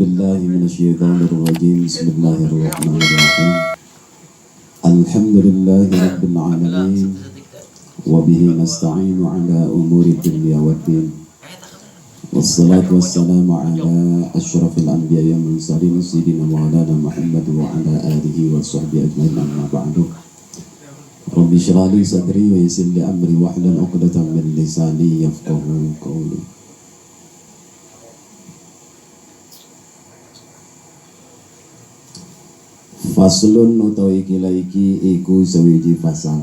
بالله من الشيطان الرجيم. بسم الله الرحمن الرحيم. الحمد لله رب العالمين وبه نستعين على أمور الدنيا والدين. والصلاة والسلام على أشرف الأنبياء والمرسلين سيدنا مولانا محمد وعلى آله وصحبه أجمعين. أما بعد. رب اشرح لي صدري ويسر لي أمري واحلل عقدة من لساني يفقهوا قولي. Faslun utawi iki iki iku sawiji fasal.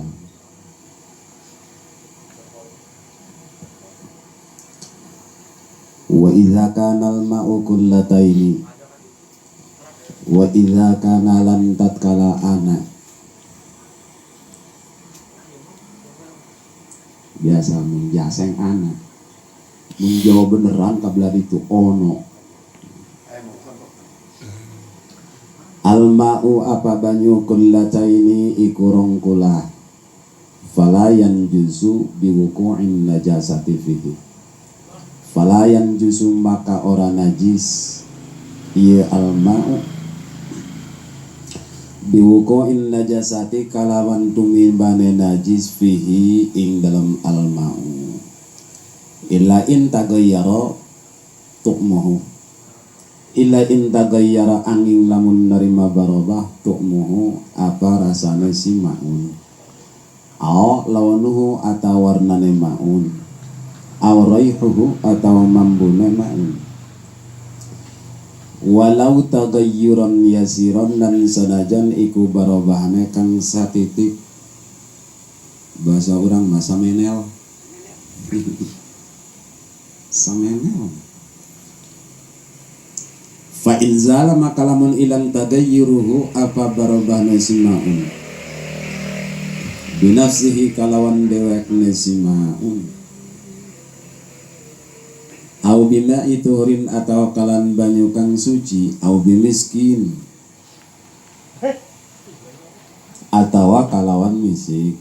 Wa idza kana al-ma'u kullataini wa idza kana lan tatkala ana. Biasa mun jaseng ana. Mun jawab beneran kabla itu ono. Al-ma'u apa banyu kullataini iku rong kula. Fala yanjusu biwuqu'in najasati fihi. Fala yanjusu maka ora najis ieu al-ma'u biwuqu'in najasati kalawan tumimbane najis fihi ing dalam al-ma'u. Illa in tagayyara tu'muhu. Illa in tagayyara angin lamun nerima barobah tu'muhu apa rasane si ma'un. Aw lawanuhu atau warnane ma'un. Aw raihuhu atau mambune ma'un. Walau tagayyuran yasiran dan sanajan iku barobahane kang satitik. Bahasa urang mah samenel. Samenel. Fa in zala maka lamun ilang tagayyuruhu apa barobahna si ma'un. Binafsihi kalawan dewekne si ma'un. Au bima'i tuhurin atau kalan banyu kang suci, au bimiskin atawa kalawan misik.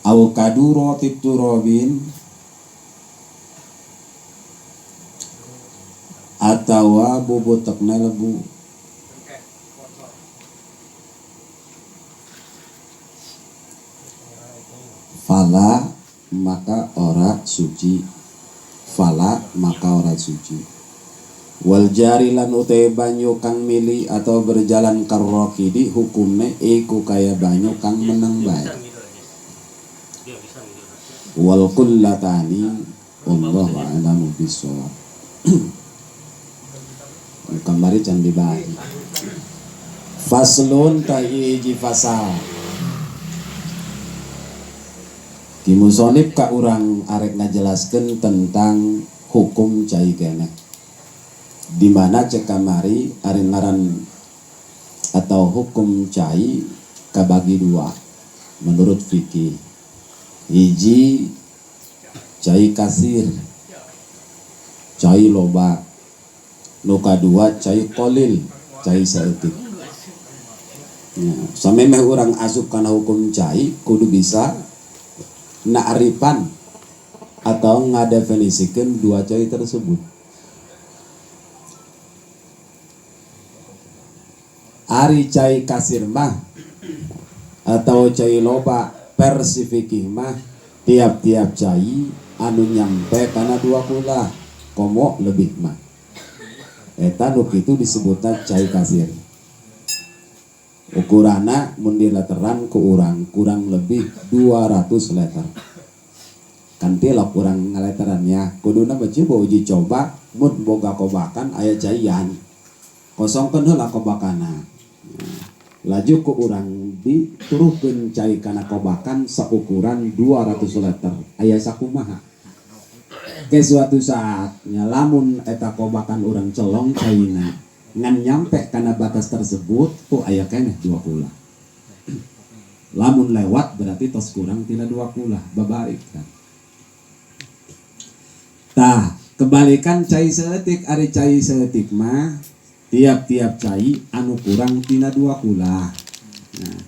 Au kaduro titurobin atawa bubutekna lebu. Fala maka ora suci. Fala maka ora suci. Wal jari lan utawi banyu kang mili atau berjalan karrokidi hukumne iku kaya banyu kang meneng bae. Wal kullatani wallahu a'lamu bissawab. Kamari can dibahas. Faslun ta hiji fasal. Ki musonib ka urang arek ngajelaskeun tentang hukum cai keneh. Di mana cek kamari ari ngaran atau hukum cai kabagi dua menurut fikih. Hiji cai kasir, cai loba. Nu kadua cai qalil, cai saeutik. Ya, samemeh urang asup kana hukum cai kudu bisa na'rifan atau ngadefinisikeun dua cai tersebut. Ari cai kasir mah atau cai loba versi fikih mah tiap-tiap cai anu nyampe kana dua kula komo lebih mah. Eta nu kitu disebutna cai kasir. Ukuranna mun dileteran ku urang kurang lebih 200 liter. Kan tilok urang ngaleterannya kuduna mah coba uji coba mun boga kobakan aya caian. Kosongkeun heula kobakana. Laju ku urang dituruhkeun cai kana kobakan saukuran 200 liter. Aya sakumaha? Ke suatu saat nya lamun eta kobakan urang celong caina ngan nyampe kana batas tersebut oh aya keneh dua kula. Lamun lewat berarti tos kurang tina dua kula babalik kan. Tah kebalikan cai saeutik ari cai saeutik mah tiap-tiap cai anu kurang tina dua kula. Nah,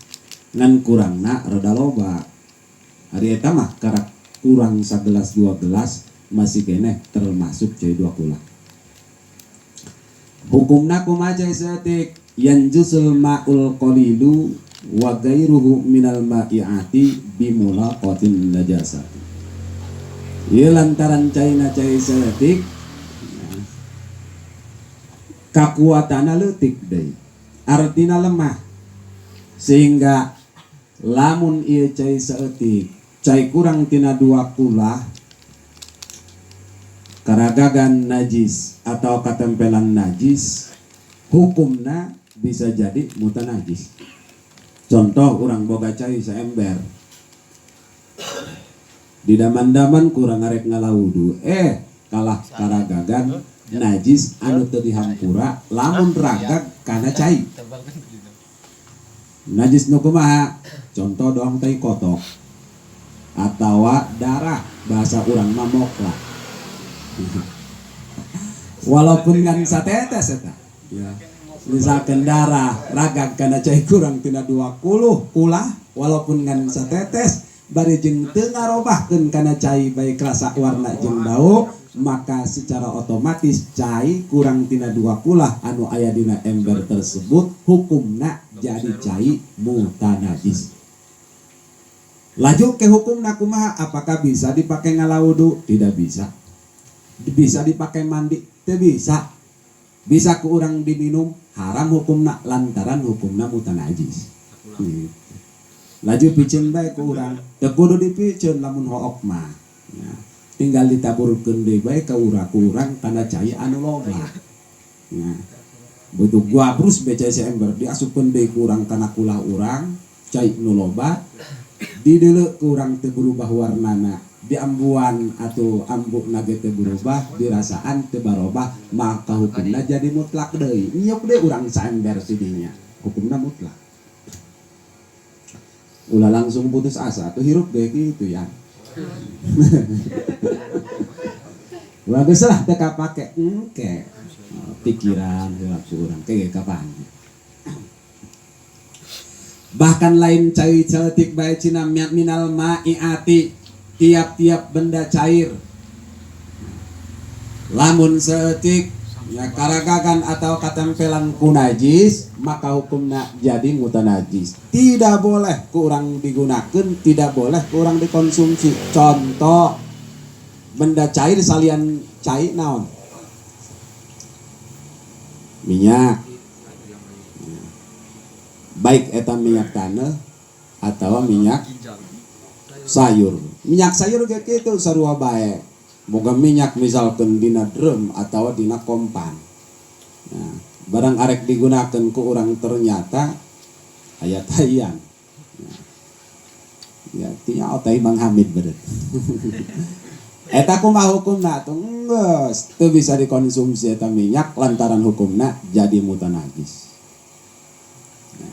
ngan kurangna rada loba. Ari eta mah karak Kurang sagelas dua gelas masih keneh termasuk cai dua kulah. Hukumna kumaha cai saeutik? Yanjusul ma'ul qalilu wa gairuhu minal ma'i'ati bimulaqatin najasati. Ieu lantaran caina cai saeutik kakuatanna leutik deui, artina lemah, sehingga lamun ieu cai saeutik, cai kurang tina dua kulah karagagan najis atau katempelan najis, hukumna bisa jadi mutanajis. Contoh, urang boga cai saember, di daman-daman kurang arek ngalawudu, kalah karagagan najis anu teu dihampura lamun ragag kana cai. Najis nu kumaha? Contoh doang tai kotok atawa darah, bahasa urang mah mokla. Walaupun ngan satetes eta ya. Misalkan darah ragag kana cai kurang tina 20 kulah, walaupun ngan satetes bari jeung teu ngarobahkeun kana cai baik rasa, warna jeung bau, maka secara otomatis cai kurang tina dua kulah anu aya dina ember tersebut hukumna jadi cai mutanajis. Laju ke hukumna kumaha? Apakah bisa dipakai ngalawudu? Tidak bisa. Bisa dipakai mandi? Tidak bisa. Bisa ku urang diminum? Haram hukumna lantaran hukumna mutanajis gitu. Laju piceun bae ku urang? Teu kudu dipiceun lamun hook mah ya. Tinggal ditaburkeun deui bae ka urang, ku urang kana cai anu loba ya. Begitu guabrus bae cai saember, diasupkeun deui ku urang kana kulah urang cai nu loba, dideuleu ku urang teu berubah warnana, diambuan atau ambu ge teu berubah, dirasaan teu barobah, maka hukumna jadi mutlak deui. Nyiuk deui urang saember tidinya, hukumna mutlak. Ulah langsung putus asa tuh, hirup deh gitu ya. Bagus lah teu kapake engke pikiran heula urang ke kapan. Bahkan lain cai celetik bae cina, minal ma'iati, tiap-tiap benda cair lamun saeutik ya karagagan atau katempelan ku najis, maka hukumna jadi mutanajis, tidak boleh kurang digunakan, tidak boleh kurang dikonsumsi. Contoh benda cair salian cai naon? Minyak, baik eta minyak tanah atau minyak sayur. Minyak sayur kayak gitu sarua bae, boga minyak misalkan dina drum atau dina kompan. Nah, barang arek digunakan ku urang ternyata aya taian ya, tinya otai Bang Hamid beret eta, kumaha hukumna tuh? Geus teu bisa dikonsumsi eta minyak lantaran hukumna jadi mutanajis. Nah,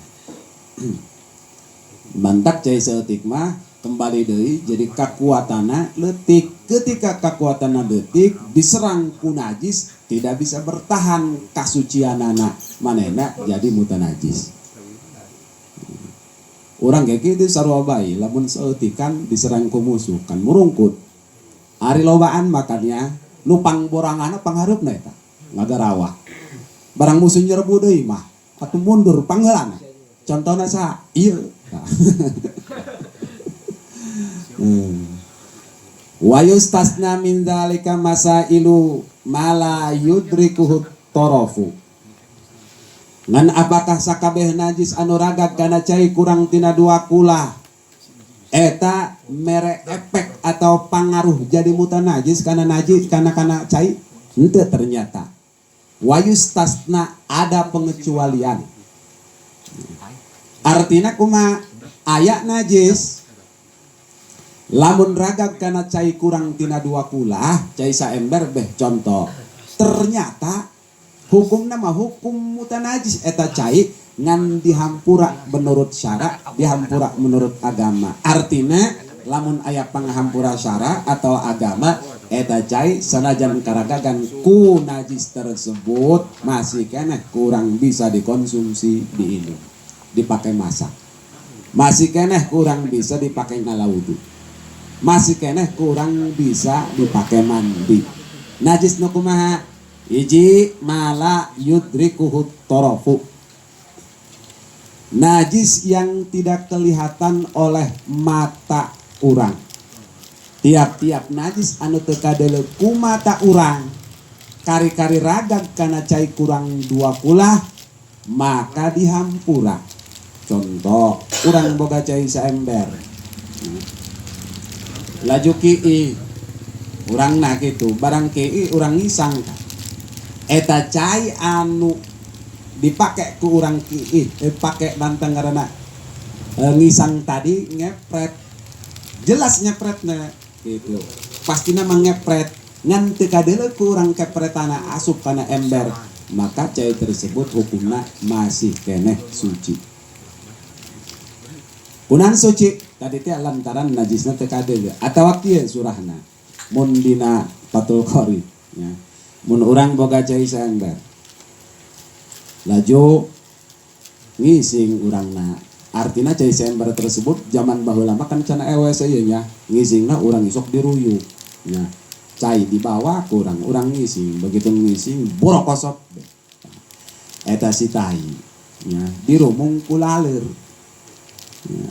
mantak cai saeutik mah kembali deui jadi kakuatana leutik. Ketika kakuatana leutik diserang ku najis, tidak bisa bertahan kasucianana, manehna jadi mutanajis. Urang kayak gitu sarua bae, lamun saeutikan diserang ku musuh kan murungkut. Ari lobaan makannya nu pangboranganna panghareupna eta ngagarawah. Barang musuh nyerbu deui mah atuh mundur pangheulana. Contohna saha ieu? Wa yustasna min dzalika masailu ma la yudrikuhu torofu. Ngan apakah sakabeh najis anu ragag kana cai kurang tina dua kulah eta mere efek atau pangaruh jadi mutanajis kana najis, kana kana cai? Henteu ternyata. Wa yustasna, ada pengecualian. Artinya kumaha? Aya najis lamun ragag kana cai kurang tina dua kulah, cai saember beh contoh, ternyata hukumna mah hukum mutanajis eta cai, ngan dihampura menurut syara, dihampura menurut agama. Artinya lamun aya panghampura syara atau agama, eta cai sanajan karagagan ku najis tersebut masih keneh kurang bisa dikonsumsi, diinum, dipakai masak, masih keneh kurang bisa dipakai ngalawudu. Masih keneh kurang bisa dipakai mandi. Najis nu kumaha? Hiji mala yudrikuhu torofu. Najis yang tidak kelihatan oleh mata urang. Tiap-tiap najis anu teu kadeuleu ku mata urang, kari-kari ragag kana cai kurang dua kulah, maka dihampura. Contoh, urang boga cai saember. Laju kiih urangna kitu, barang kiih urang ngisang. Eta cai anu dipake ku urang kiih, pake banteng karena ngisang tadi ngepret. Jelas nyepretna gitu. Pastina mah ngepret. Ngan teu kadeuleu ku urang kepretana asup kana ember, maka cai tersebut hukumna masih keneh suci. Kunan suci tadi teh lantaran najisna teu kadeuleu atawa kieu surahna mun dina Fathul Qorib ya. Mun urang boga cai saember laju ngising urangna, artina cai saember tersebut zaman baheula mah kan cenah ewes ieu nya, ngisingna urang isok diruyuk nya, cai dibawa kurang urang ngising, begitu ngising borokosot eta si tai nya dirumung ku laleur nya.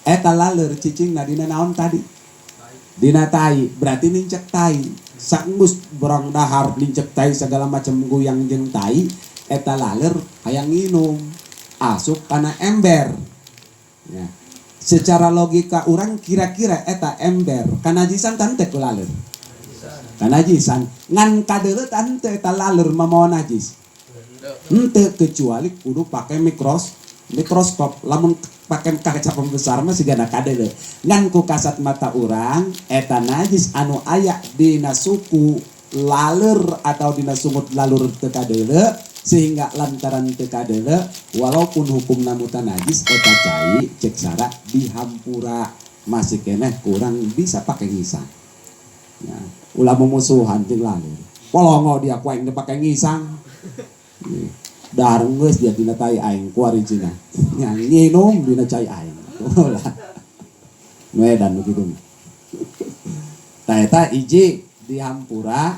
Eta laleur cicingna dina naon tadi? Dina tai, berarti nincek tai. Saenggeus borang dahar nincek tai segala macam goyang jeung tai, eta laleur hayang nginum asup kana ember ya. Secara logika urang kira-kira eta ember kanajisan tante ku laleur? Kanajisan. Ngan kadeuleu tante eta laleur mamawa najis? Henteu, kecuali kudu pake mikroskop. Lamun pake kaca pembesar mah sigana kadeuleu. Ngan ku kasat mata urang eta najis anu aya dina suku laleur atau dina sungut lalur teu kadeuleu, sehingga lantaran teu kadeuleu walaupun hukumna mutanajis eta cai cek sara dihampura, masih keneh kurang bisa pake ngisang. Ya, ulah memusuhan jeung laleur. Polongo dia ku aing dipake ngisang. Dahar geus dia dina tai aing kuari cina. Nya nginum dina cai aing. Ulah. Nu edan nu kitu mah. Tah eta hiji dihampura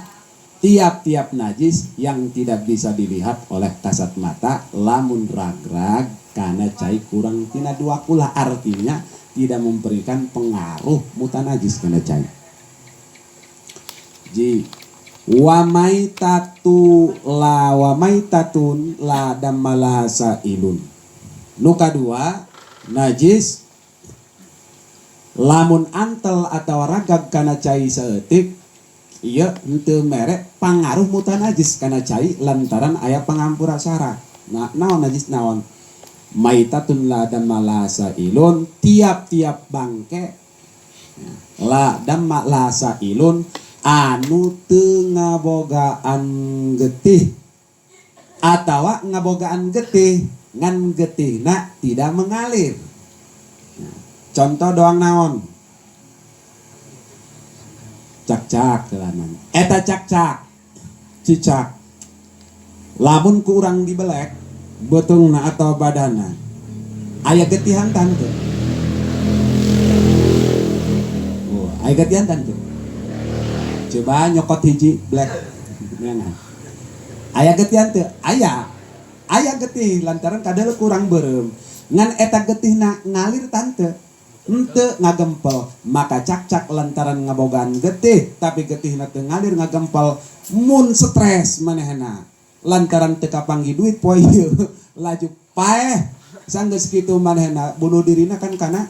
tiap-tiap najis yang tidak bisa dilihat oleh kasat mata lamun rag-rag karena cai kurang tina dua kulah, artinya tidak memberikan pengaruh mutanajis kana cai. Ji wamaitatu la wamaitatun la dammalaha sailun. Nu kadua najis lamun antel atau ragag kana cai saeutik ieu henteu mere pangaruh mutanajis kana cai lantaran aya pangampura syarat. Nah, naon najis naon? Maitatun la dammalaha sailun, tiap-tiap bangke la dammalaha sailun anu teu ngabogaan getih atawa ngabogaan getih ngan getihna tidak mengalir. Nah, contoh doang naon? Cak-cak kelanan. Eta cak-cak, cicak. Lamun ku urang dibelek beutungna atau badana aya getihan tante. Oh, aya getihan tante. Coba nyokot hiji black. Neangan. Aya getihan teu? Aya. Aya getih lantaran kadal kurang beureum. Ngan eta getihna ngalir tante. Henteu ngagempel, maka cak-cak lantaran ngabogaan getih tapi getihna teu ngalir ngagempel, mun stres manehna lantaran teu kapanggih duit poe ieu laju paeh sanggeus kitu manehna bunuh dirina kan kana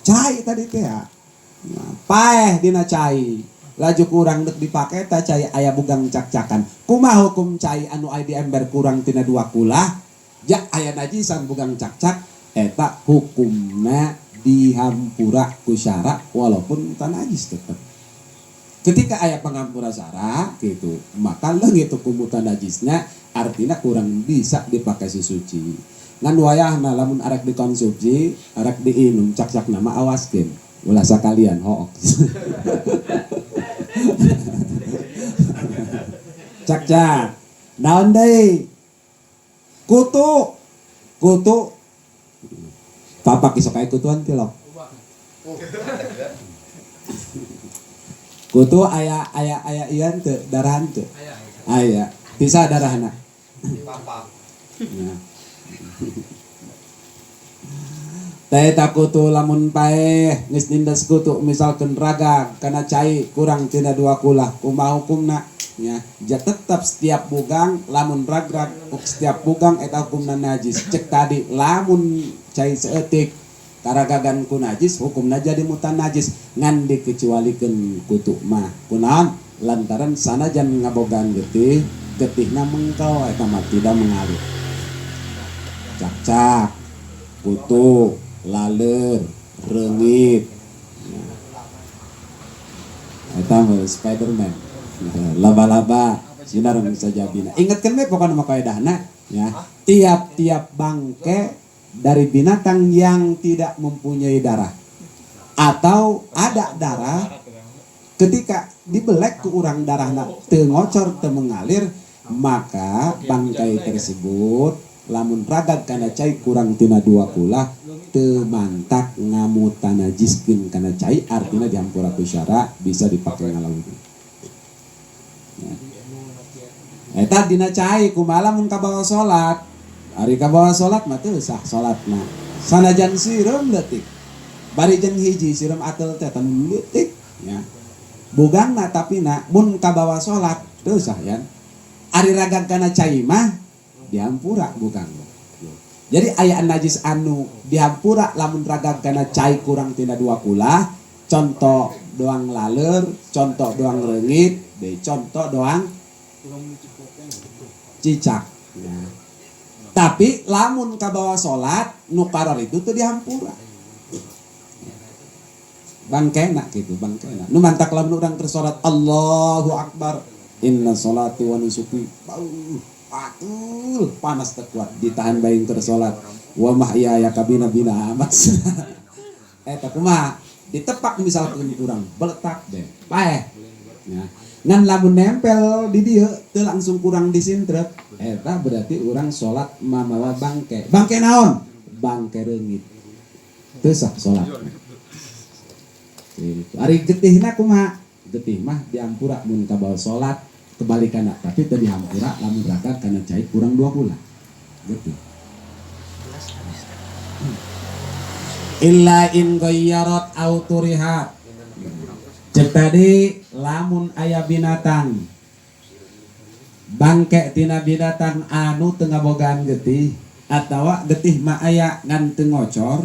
cai tadi teh ya. Nah, paeh dina cai laju kurang deuk dipake ta cai aya bugang cak-cakan. Kumaha hukum cai anu aya di ember kurang tina dua kulah ja aya najisan bugang cak-cak, eta hukumna dihampura ku syara walaupun tanajis tetep. Ketika aya pangampura syara gitu, maka leungit hukum mutanajisna, artinya kurang bisa dipakai susuci. Ngan wayahna lamun arek dikonsumsi, arek diinum cak-cak nama awaskeun. Ulah sakalian hook. Cak-cak. Naon deui? Kutu. Kutu. Papak isok aya kutuan tilok. Kutu aya aya aya ieu teu darahan teu? Aya. Bisa darahna. Nah. Teh eta kutu lamun paeh geus nindas kutu misalkeun ragag kana cai kurang tina dua kulah kumaha hukumna nya ja tetep setiap bugang lamun ragrag setiap bugang eta hukumna najis cek tadi lamun cai saeutik karagagan ku najis hukumna jadi mutanajis ngan dikecualikeun kutu mah kunaon lantaran sanajan ngabogaan getih getihna mengkel eta mah tidak mengalir cakcak kutu laleur reungit eta mah Spiderman laba-laba sinar sajabina ingetkeun we pokona mah kaedahna ya tiap-tiap bangke dari binatang yang tidak mempunyai darah atau ada darah ketika dibelek ke urang darahna teu ngocor teu mengalir maka bangkai tersebut lamun ragag kana cai kurang tina dua kulah teu mantak ngamutanajiskeun kana cai artina dihampura ku syara bisa dipake ngalawudu ya. Eta dina cai kumaha lamun kabawa salat ari kabawa salat mah teu sah salatna sanajan sireum leutik bari jeung hiji sireum ateul teh teu leutik ya bugangna tapi na mun kabawa salat teu sah ya ari ragag kana cai mah dihampura bukan. Jadi aya najis anu dihampura lamun ragag kana cai kurang tina dua kulah, contoh doang laleur, contoh doang reungit, deui contoh doang cicak. Ya. Tapi lamun kabawa salat nu karar itu teu dihampura. Bangkena gitu, bangkena. Nu mantak lamun urang keur salat Allahu Akbar, inna salati wa nusuki. Atul panas teu kuat ditahan bae keur salat. Wa mahyaya kabina bina maksudna. Eta kumaha? Ditepak misalkan kurang beletak deh. Paeh. Ya. Ngan lamun nempel di dieu teu langsung kurang disintret. Eta berarti urang salat mamawa bangke. Bangke naon? Bangke reungit. Teu sah salat. Gitu. Ari getihna kumaha? Getih mah diampura mun kabawa salat kebalikanna tapi teu dihampura lamun ragag kana cai kurang dua kulah. Getih. Illa in ghayyarat aw turihat. Cek tadi lamun aya binatang bangke tina binatang anu teu ngabogaan getih atawa getih mah aya ngan teu ngocor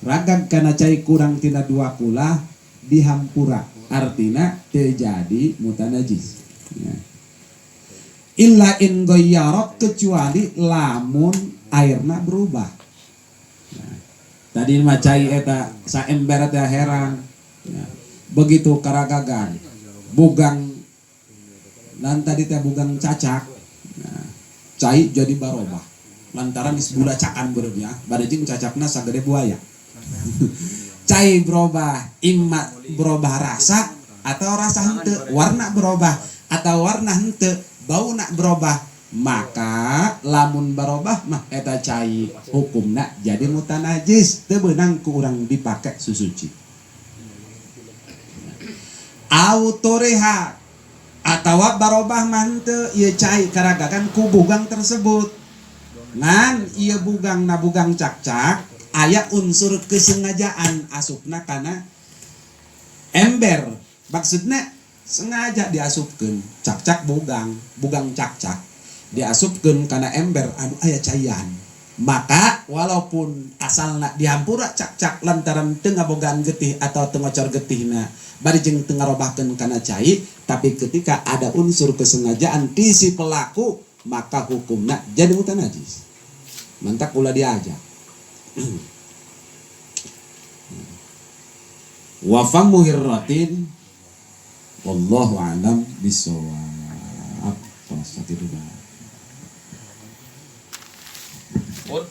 ragag kana cai kurang tina dua kulah dihampura artina teu jadi mutanajis. Ya. Illa in ghayyarat kecuali lamun airna berubah. Nah, tadi mah cai eta saember teh herang. Ya. Begitu karagagan bugang dan tadi teh bugang cacak. Nah, cai jadi barobah lantaran geus bulacakan beureum ya bade jeung cacakna sagede buaya. Cai berubah imma berubah rasa atau rasa henteu, warna berubah atau warna henteu, bauna berubah, maka lamun barobah mah eta cai hukumna jadi mutanajis teu beunang ku urang dipake susuci. Autoreha atawa barobah mah henteu ieu cai karagagan ku bugang tersebut. Ngan ieu bugang na bugang cakcak aya unsur kesengajaan asupna kana ember. Maksudna sengaja diasupkeun cakcak bugang, bugang cakcak diasupkeun kana ember anu aya caian. Maka walaupun asalna dihampura cakcak lantaran teu ngabogaan getih atau teu ngocor getihna bari jeung teu ngarobahkeun kana cai, tapi ketika ada unsur kesengajaan ti si pelaku maka hukumna jadi mutanajis. Mantak ulah diajak. Wa famu hirratin wallahu a'lam bissawab. Tos sakitu bae. Pun.